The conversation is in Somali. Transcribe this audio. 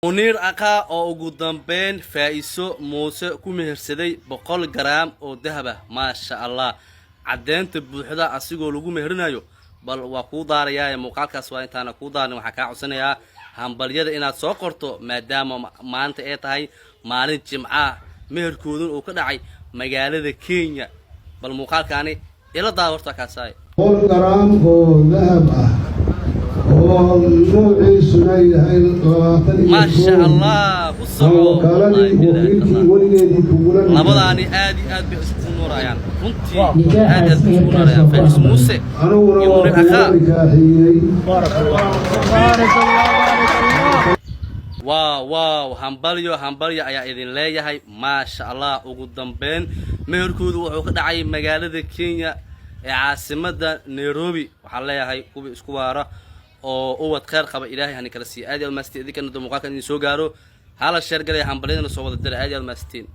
Muniir Akhaa oo ugu dambeyn Faa'iso Muuse ku mehersaday 100 garaam oo dahab ah. Maasha Allah, caddeynta buuxda asigoo lagu meherinayo bal waa kuu daarayaa muuqaalkaas. Waa intaana kuu daarin, waxaa kaa codsanayaa hambalyada inaad soo qorto, maadaama maanta ay tahay maalin Jimcaah, meherkoodun uu ka dhacay magaalada Kenya. Bal muuqaalkaani ila daa horta kaasaay. 100 garaam oo dahab ah oo nuuciisuna yahay 20 iyo Maasha 1. Allah, ku Aan soco. wakaaladii Wallaahi billaahi wakiilkii tallahi. weligeedii kugula Labadaani aad iyo aad bay iskugu nuurayaan runtii, aad iyo aad bay iskugu nuurayaan, Faa'is Muuse Aniguna iyo waa Muniir kugula Akhaa. nikaaxiyey. بارك الله، بارك الله. Waaw waaw, hambalyo, hambalyo ayaa idin leeyahay. Maasha Allah, ugu dambeyn meherkoodu wuxuu ka dhacay magaalada Kenya ee caasimada Nairobi. Waxaan leeyahay kuwii isku waara oo ubad kheyr qaba Ilaahay hani kala siiya. Aad iyo aad maastiin idinkana. Muuqaalkan idin soo gaaro, hala share galaya, hambalyadana soo wada dira. Aad iyo aad maastiin.